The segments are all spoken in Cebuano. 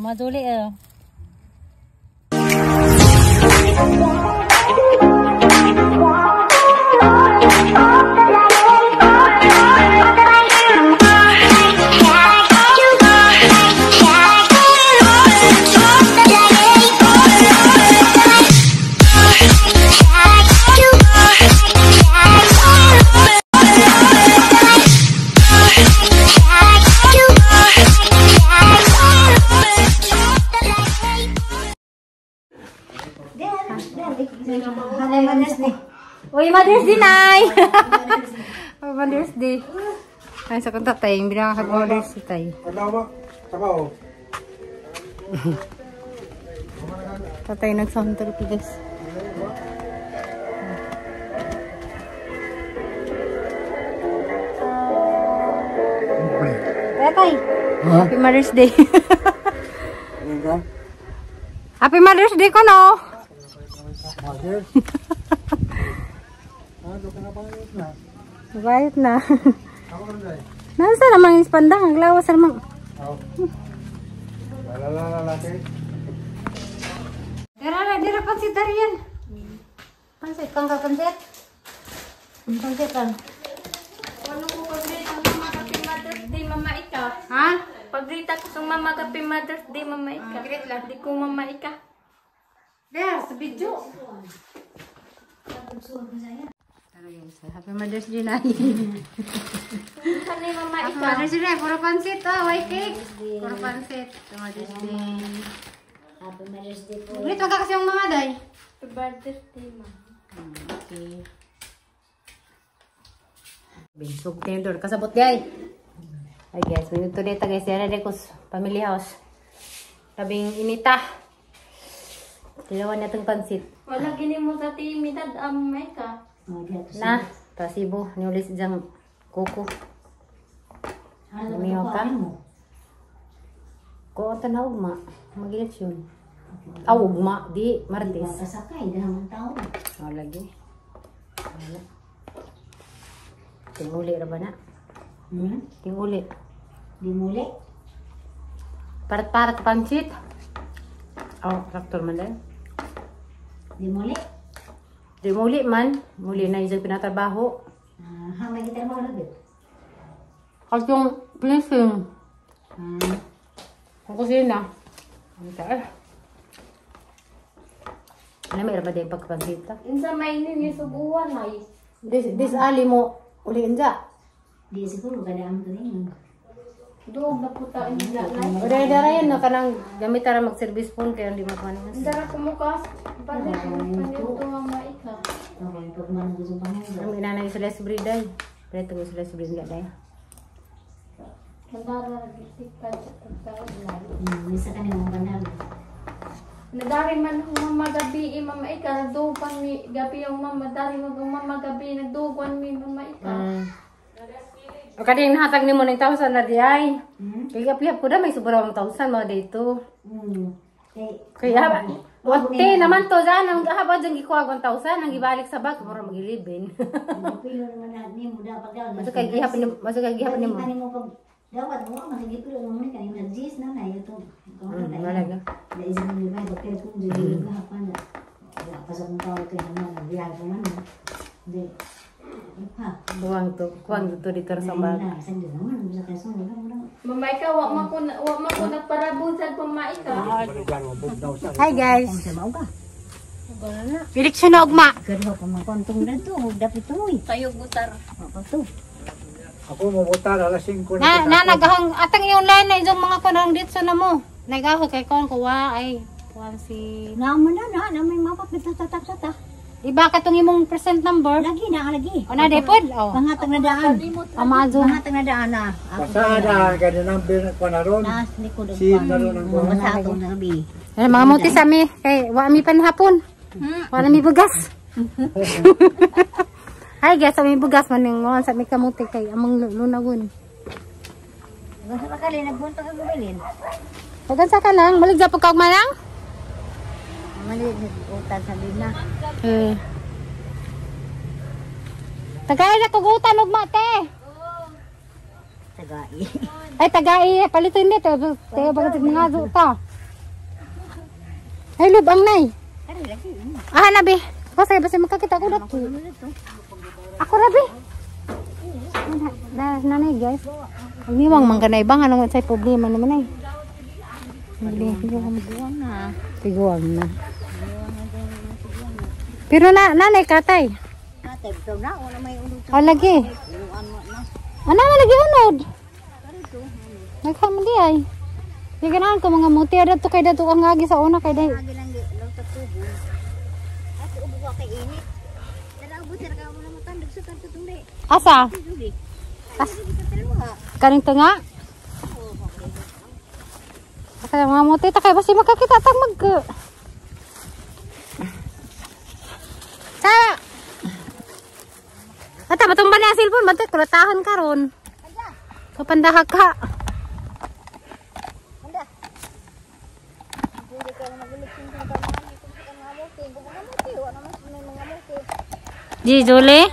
Maduli eh. Uy, Mother's Day, Nay! Mother's Day. Ay, sa kong tatay, hindi nakakag-Mother's Day tayo. Tatay nag-sound trip, guys. Tatay! Happy Mother's Day. Happy Mother's Day ko, no? Mother's? Bayot na. Nasa namang ispandang, ang lawas namang. Dara, dara pansit dariyan. Pansit kang ka pansit. Pansit kan. Ano ko pagrita ko mama happy Mother's Day mama ika. Ha? Pagrita ko sa mama happy Mother's Day mama ika. Great lang. Di ko mama ika. There, sa video. Happy Mother's Day, Nay. Ano mama Happy ika? Mother's Day, puro pansit, oh, white cake. Puro pansit. Mother's Day. Happy Mother's Day po. Ulit, wag ka kasi yung mga day. Happy Mother's Day mama. Okay. Binsog tendor. Kasabot, guys. Ay, guys. May nito dito, guys. Yan na ko family house. Labing inita. Tilawan na itong pansit. Wala gini mo sa timidad ang mama ika. Na, pasibo. Niulis diyang kuko. Lumihaw ka? Ko ito na ugma. Magilit yun. Ah, ugma. Di, Martes. Pasakay, dahil tao. Oh, lagi. Wala. Tinguli ra ba na? Hmm? Tinguli. Di muli? Parat-parat pansit. Oh, traktor man dahil. Di muli? Di muli man. Muli na isang pinatrabaho. Ah, may gitar mo na bit. Kasi yung pleasing. Ang kusina. Ang taal. Ano, mayroon ba din pagkapansita? Insa may ninyo subuhan ay. This ali mo uliin dya. Di siguro kada ang tuning. Duog na puta inda na. Uday-dara yan, no? Kanang gamit tara mag-service phone kaya hindi makuha. Dara kumukas. Palit panito mama ika. Okay, pag man gusto pa mo. Ang inanay sa Les Breed ay. Pero ito sa Les Breed nga day. Nadara nagtikat sa pagkaon na. Misa ka ni mong banal. Nadari man ang mama gabi eh, mama ika. Nagdugan mi gabi yung mama. Dari mag ang mama gabi. Nagdugan mi mama ika. O kading nahatag nimo ng 1,000 na di ay. Kaya piyap ko na may sobra ang 1,000 mo dito. Kaya wate naman to dyan ang haba dyan gikuha 1,000 ang gibalik sa bag mura mag-11. Pilo naman na ni mo dapat daw. Masuk kay gihapon nimo, masuk kay gihapon nimo. Kani mo pag dawat mo masige pilo mo ni kani nag-gis na na ito. Wala na. Dai sa mga bay bakit kung dili ka hapan. Wala pa sa kong tao kay naman biyahe ko man. Di. Kuwang to, kuwang dito dito sa bag. Mama ika, wa man ko nagparabusag mama ika. Hi guys. Eleksyon na ugma. Pero kung makontong na to, dapat to. Tayo butar. To. Ako mabutar alas 5 Na na nagahang atang i-online na yung mga kunang dito na mo. Nagaho kay kon kuwa ay kuwan si Na mo na na may mapapitatak-tatak. Iba ka tong imong present number. Lagi na lagi. O na depod. Oh. Pangatag na daan. Amazon. Pangatag na daan na. Pasada ka na number ko na ron. Na likod ang Si naroon ang Mga sa atong gabi. Ano mga muti sa mi kay wa mi panhapon. Wa na mi bugas. Hi guys, sa mi bugas man ning sa mi kamuti kay among lunawon. Basta pa kali nagbunta ka gubilin. Pagansa ka lang, maligya pag kaugma lang. Mali utan sa lina. Eh. Tagay na kugutan og mate. Tagai. Ay tagay, palitin dito. Te bagat mga ta. Ay lubang nay. Ah nabi. Pasay basta makakita ko dato. Ako rabi. Na nanay guys. Ang iwang man kanay bang anong say problema naman ay. Tiguang na. Tiguang na. Pero na nanay katay. Katay bitaw na wala may unod. Oh lagi. Ana man lagi unod. Naghamon di ay. Di ganahan ko mga muti adto kay dato ang agi sa una kay day. Agi lang law ta tubo. At ubo ka kay init. Dala ubo sir ka mo na matandog sa kanto tungli. Asa? As. Kaning tunga? Kaya mga muti ta kay basi makakita tag mag. Sa. Ata matumba na ang cellphone bantay kulatahan karon. Kapandaha ka. Di Julie?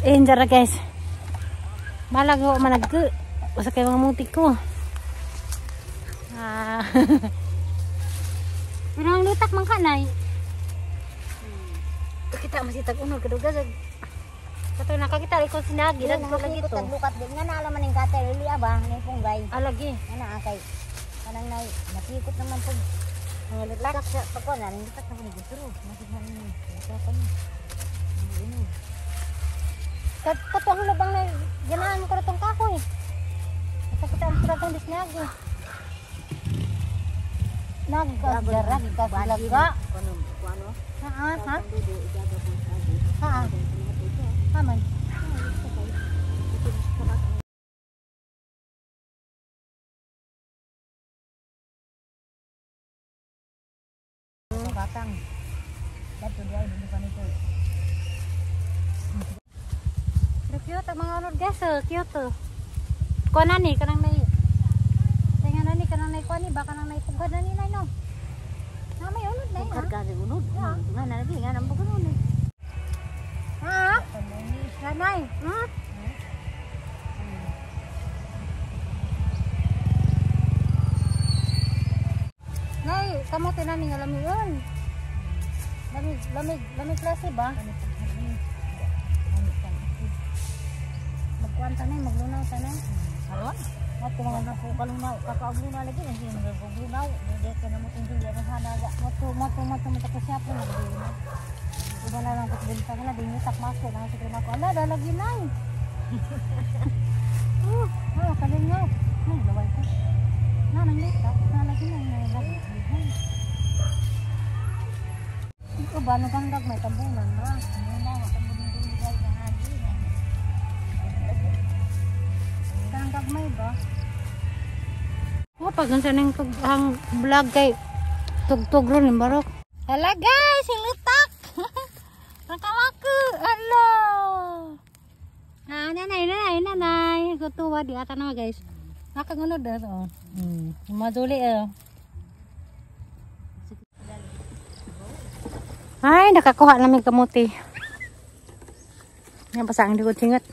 Injara guys. Malag ho manag. Usa kay mga muti ko. Ah. Pero ang lutak man kanay. Kita masitag unod kadugasag. Kato nakakita ko sinagi lagi ko lagi to. Lukat din nga naalaman ning katay lili aba ni punggay. Ah lagi. Ana akay. Kanang nay napikot naman pag mga lutak sa pagko na ning lutak na ni gusuro. Masighan ni. Kato ang lubang na ganahan ko na tong kahoy. Nakakita ang sila tong disnagi. Naggarag ka sila. Ha ha? Ha? Aman. Batang. Dato diay dito nito. Pero cute ang mga unod guys, cute. Kuha na ni kanang may tinga na ni kanang may kuha ni baka nang may pugad na ni nay no. Na may unod na Pugad ka ni unod. Nga na lagi nga nang pugad unod. Ha? Nanay. Hmm? Nay, kamote na ni nga lamion. Lamig, lamig, lamig klase ba? Magkuan tanay, maglunaw tanay. Aron? Mo mga nagkukalunaw, kakauglunaw lagi nang sino naguglunaw. Hindi ka na mo tungkol yan ang hanaga. Moto, moto, moto, moto ko siya po naglunaw. Iba na lang kumbinta na din tak mako na sa mako. Ala, dalagi nay. Oh, ah, kalingaw. Ay, laway ko. Na nang lita, na lagi nay na lagi. Ito ba no gandag may tambunan ra. Kanang may ba? Oh, pag unsa ning ang vlog kay tugtog ron ning barok. Hala guys, lutak. Nakalaku. Hello. Ah, nanay, nanay, nanay. Kutuwa di ata na guys. Nakagunod daw oh. Maduli eh. Ay, nakakuha namin kamuti. Yan basa ang likod singat.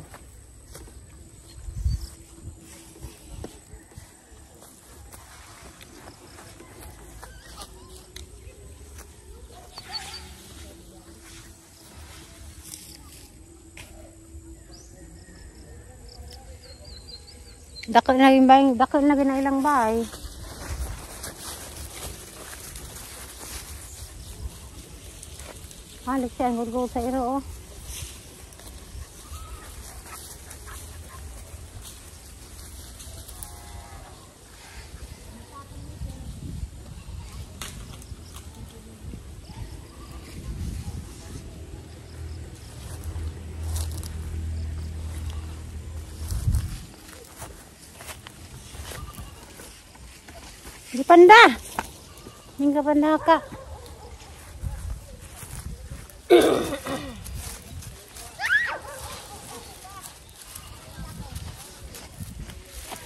Dako na yung bahay, dako na ginailang bahay. Alik siya, ang gulgul sa iro, oh. Di panda. Hingga panda ka.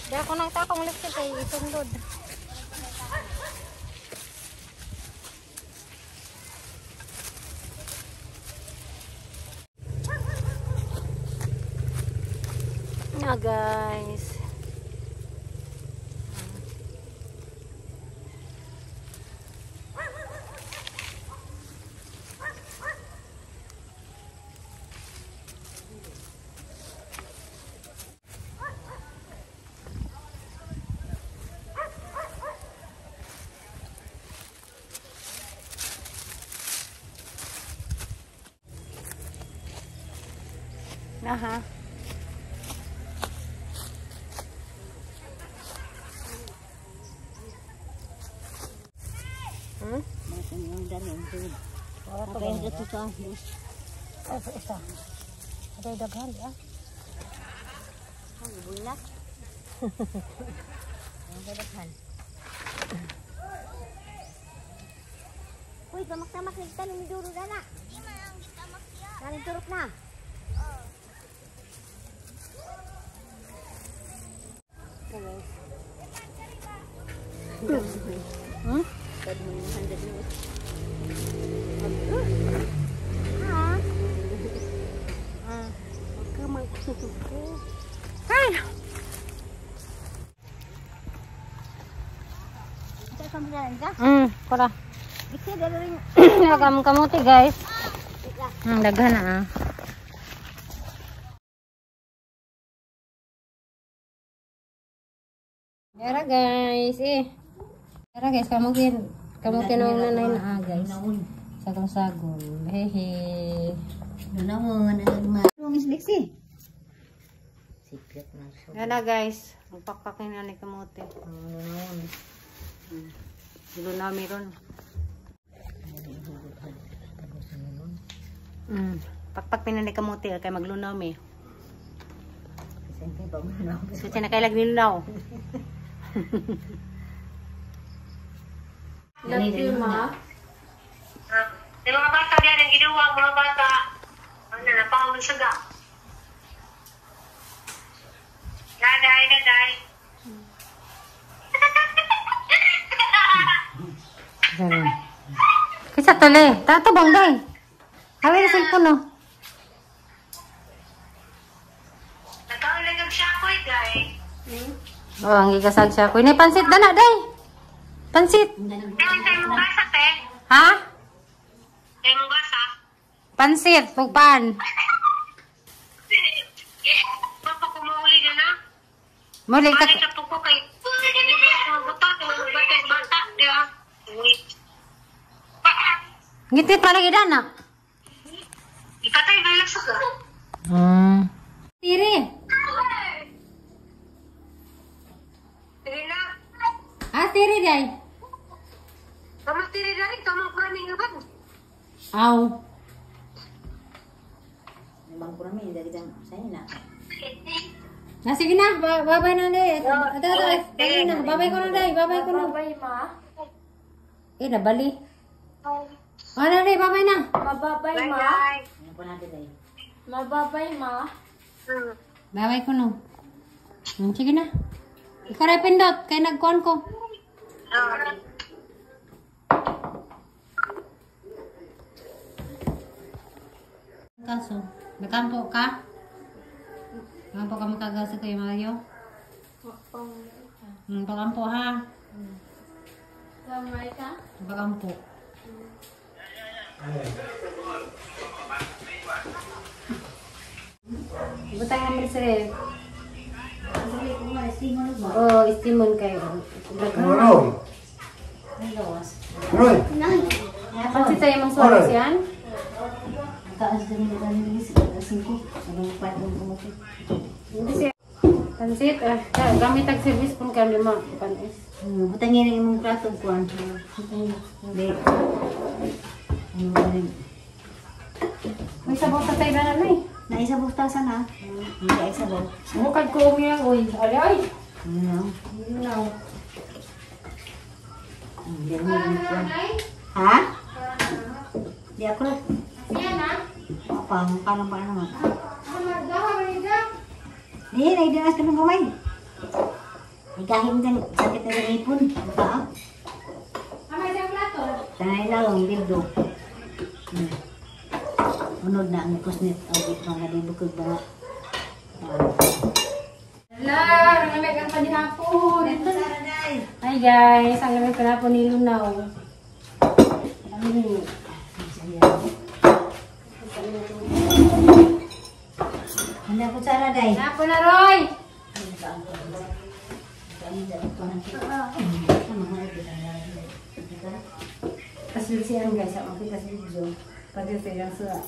Di ako nang takong lipstick kay itundod. Na guys. Aha. Isa. Ada daghan ya. Ang bulak. Ang daghan. Uy, tamak-tamak nagtanom ni Duro na. Di man ang gitamak siya. Nanin turok na. Hmm? Ay! Para. Kamuti guys. Daghan na ah. Yara guys, eh. Yara guys, kamutin nung nanay na ah guys. Sagong-sagong. Hehe. Nanawon ang ma. Miss Lexi. Sipyot na siya. Yara guys, magpakpakin na ni kamuti. Nanawon. Dulo na meron. Pakpak pinanay kamuti kay maglunaw mi. So siya nakailag nilunaw. Love you, ma. Yung mga bata diyan, ang ginawa, mga bata, ano na, pangalusuga. Daday, daday. Kisa tole, tato bang day. Hawi na cellphone no. Nagkaulag ang siya ko, day. Oh, ang gigasag siya ko. Ini pansit dana day. Pansit. Ay, tayo mong gasa, te. Ha? Tayo mong gasa. Pansit, pugpan. Papa, kumuuli na na. Muli ka. Balik na po ko kay... Bata, di ba? Ngitit pa lagi dana. Ipatay ba lang suga? Tiri. Tiri na. Ah, tiri day. Tama tiri na rin, tama kuraming uban. Aw. Ibang kurami, dali kang sa'yo na. Na sige na, babay na day. Ito, ito, ito, na. Babay ko na day, babay ko na. Babay, ma. Eh, nabali. Ano day, babay na. Mababay, ma. Ano po natin ay? Mababay, ma. Babay ko na. Sige na. Ikaw rin pindot, kaya nagkuhan ko. Kaso, nakampo ka? Nakampo ka makagasa kayo, Mario? Pakampo ha? Gamay ka? Pakampo. Butang namin sa ref. Oh, istimon kayo. Roy. Roy. Pansit tayo mong suwaris yan? Taas din mo kami alas 5. Anong pa ang umuti? Pansit, gamit ang service kung kayo lima. Panis. Butang yun ang imong plato kuan. Hindi. Ano ba rin? May sabaw sa tayo na eh. Naisa buktasan ha. Hindi ay sabaw. Bukad ko umiyang, uy. Ay, ay. Ano? No. Hindi mo rin kuan. Ha? Di ako lang. Yan, ah. Apa, parang pa naman. Di, naidinas kami kamay. Ikahim din, sakit na yung ipon. Baka. Amay sa plato. Tanay lang ang bildo. Unod na ang kusnit. O, mga dibukod ba? Hala, ang lamig ang panihapon. Hi guys, ang lamig panihapon ni Lunaw. Lamig. Handa po sana, day. Hapon na, Roy! Tapos siyan guys, ako makita sa video. Pati sa ilang suwa.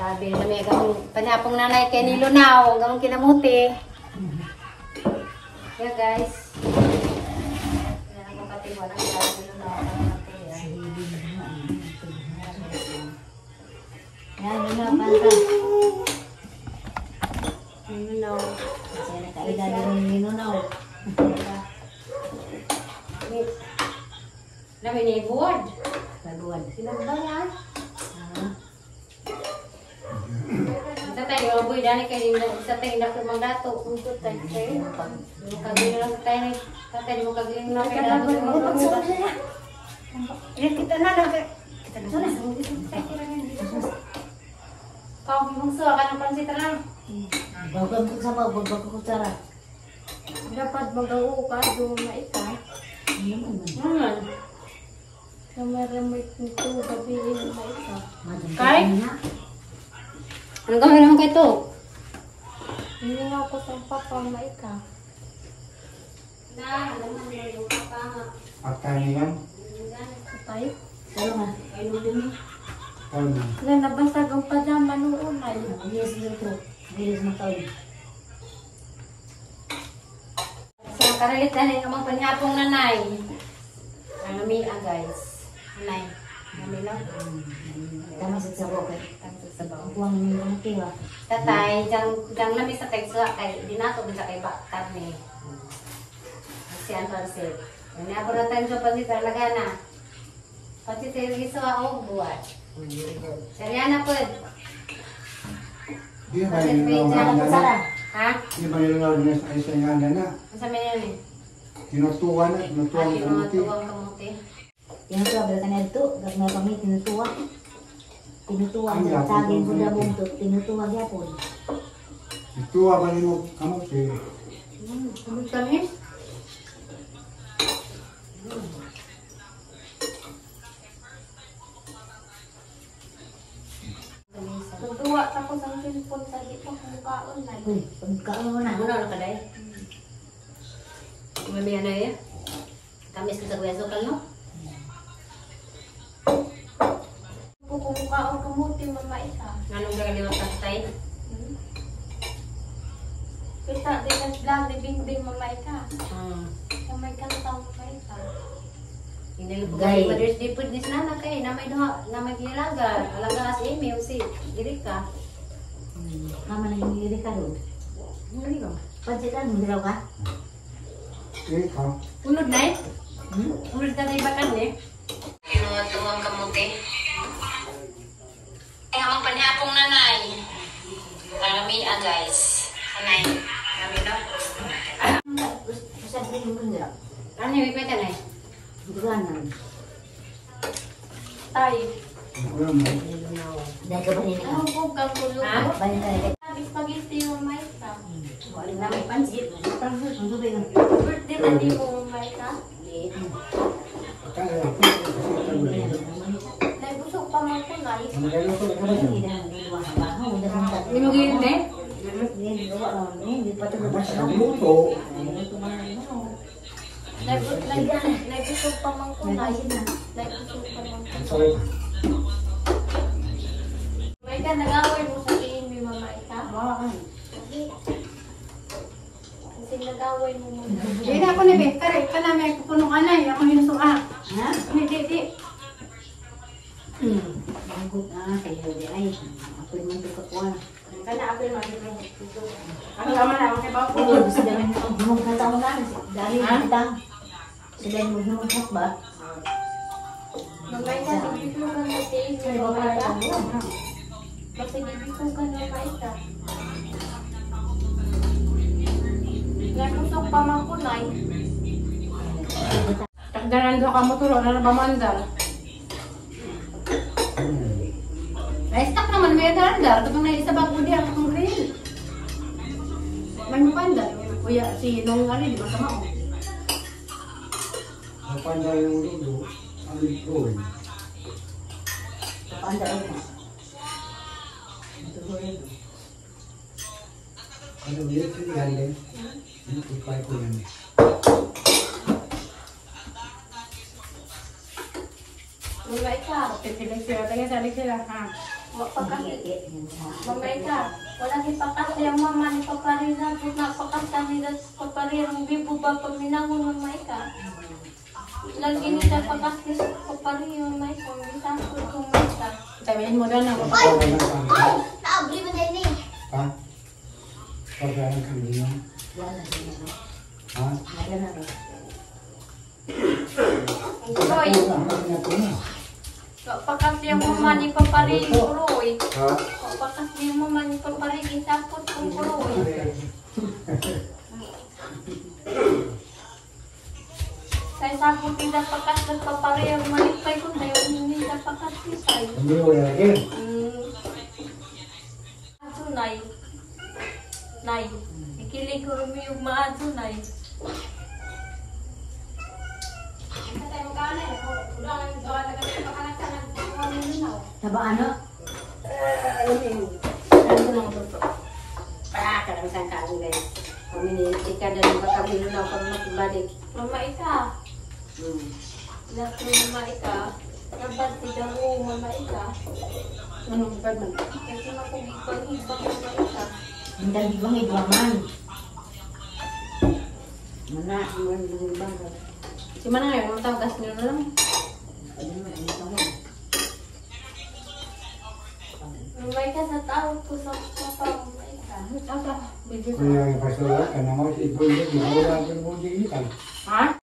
Grabe na may gamong panapong nanay kay nilunaw, gamong kinamuti. Yeah guys. Yan ang kapatid mo nang nilunaw kamuti. Yan, ano, panta. Nilunaw. Kasi nakaida din nilunaw. Namin ni buwad. Baguan. Sinagbayan. Ah, Sa tayo, boy, dani kay sa tayo na kumang dato. Ungkot tayo tayo. Kagin lang tayo tatay mo kagin lang kay dato. Kita na lang. Kita na. Kau bungso ka ng pansit lang. Bago ko sa bago ko tara. Dapat magaw ka, duma ika. Ano man? Kamaramit nito, gabi maika. Kay? Anong gawin naman kayo to? Hindi nga ako sa papa maika. Na, alam mo, may lupa pa nga. Patay niyan. Patay? Pero nga. Ano? Na nabasag ang pajama nung unay. Yes, dito. Bilis mataon. So, karalit na yung amang panihapong nanay. Ang amia, guys. Nanay. Nami lang. Tama sa sabaw kay. Tama sa sabaw. Ang kuwang ni mga tiwa. Tatay, diyang lami sa tekso kay dinato sa kay baktan ni. Si ang pansit. Ano ako na tayo sa pansit talaga na. Pansit ay iso ako buhat. Seriana po. Di ba nilunaw na? Ha? Di ba nilunaw na sa isang nga na? Ang sabi niya ni? Tinutuwa na, tinutuwa ang kamuti. Tinutuwa ang kamuti. Tinutuwa, pero ka na ito. Gag na kami, tinutuwa. Tinutuwa, saging ko na bumto. Tinutuwa gyapon. Tinutuwa ba nimo kamuti? Kamuti kami? Nagduwa tapos ang cellphone sa di pa kung kaon na. Uy, pagkaon mo na. Ano na ka day? Mamiya na eh. Kamis ko sa kuya sukal no? Kung kaon kamuti mama ika. Anong gagawin tatay? Kita din ang vlog ni Bingbing mama ika. Kamay kanta mama ika. Hindi ko kay Mother's Day po nis nana kay na may duha na may gilaga. Alaga as Amy o si Erika. Mama na yung Erika ro. Ano ka? Pansitan mo raw ka? Erika. Unod na eh. Unod na tayo bakan eh. Tinutuwang kamuti. Ay, amang panihapong nanay. Taramia guys. Nanay. Kami no? Sa green mo nila. Ano yung ipita na eh? Duganan. Tay. Dahil ka ba nila? Ang bugang kulo. Ha? Balik ka nila. Spaghetti mama ika. Wala na may pansit. Ang tubig. Birthday na di mo mama ika. Naibusog pa man ko na. Hindi mo gilid eh? Naibusog pa man ko na. Naibusog pa man ko na. Mama ika, nag-away mo sa tiin mi mama ika. Kasi nag-away mo mama. Hindi ako na be. Kare, ka na may pupunong anay. Ako hinusuka. Ha? Hindi, hindi. Mangkot na kayo di ay. Ako man to kakuan. Kana ako yung mga Ako naman ako kay Bako. Oo, gusto namin humungkat ako na. Dali kita. Sila yung humungkat ba? Mama ika, gibisugan na tiin mi mama ika. Basta gibisugan mama ika. Naibusog pa man ko na. Takdanan do ka mo turo na ba mandar. Ay, stuck naman may andar. Katong na isa ba ko diya katong grill. May mapandar. Kuya si nung ano di ba sama ko. Mapandar yung lulo, ang drawing. Paandar ako. Ano yun? Yan din. Ipay ko yan. Mama ika. Sila sila, tayo sali sila ha. Wa pa kasi. Mama ika, wala gipakas yung mama ni paparira, put na pakas nila sa paparira, ang bibo ba paminangon, mama ika. Lagi nila pakas ni sa paparira, mama ika, ang bisakot ko, mama ika. Tabihin mo daw na. Ay! Naabri mo na ini. Ha? Pagkain kami yun. Wala na siya, no? Ha? Wala na, no? Roy, wa pakas yung mama ni paparira, Roy. Ha? Wa pakas yung mama ni paparira, gisapot kong Roy. Say sapot nila pakas ng paparira, malipay ko tayo, nila pakas ni say. Hindi ko lagi. Ato, nay. Nay. Ikilig ko rumiyog maadto, nay. Taba ano? Ano lang ito? Pa, karamisan ka ang guys. Kami ni Tika na lang kakabilo na ako makibalik. Mama ika. Lato, mama ika. Nabad si Daro, mama ika. Anong bad man? Kasi makugipang-hibang, mama ika. Ang dami bang idwaman? Mana, man bang. Si mana ngayon, mga tawag gas niyo na lang. Mama ika, sa tao ko sa papa, mama ika. Asa, video. Kuya, pastor, ka na mo, si Iboy, di ko lang mo di ikan. Ha?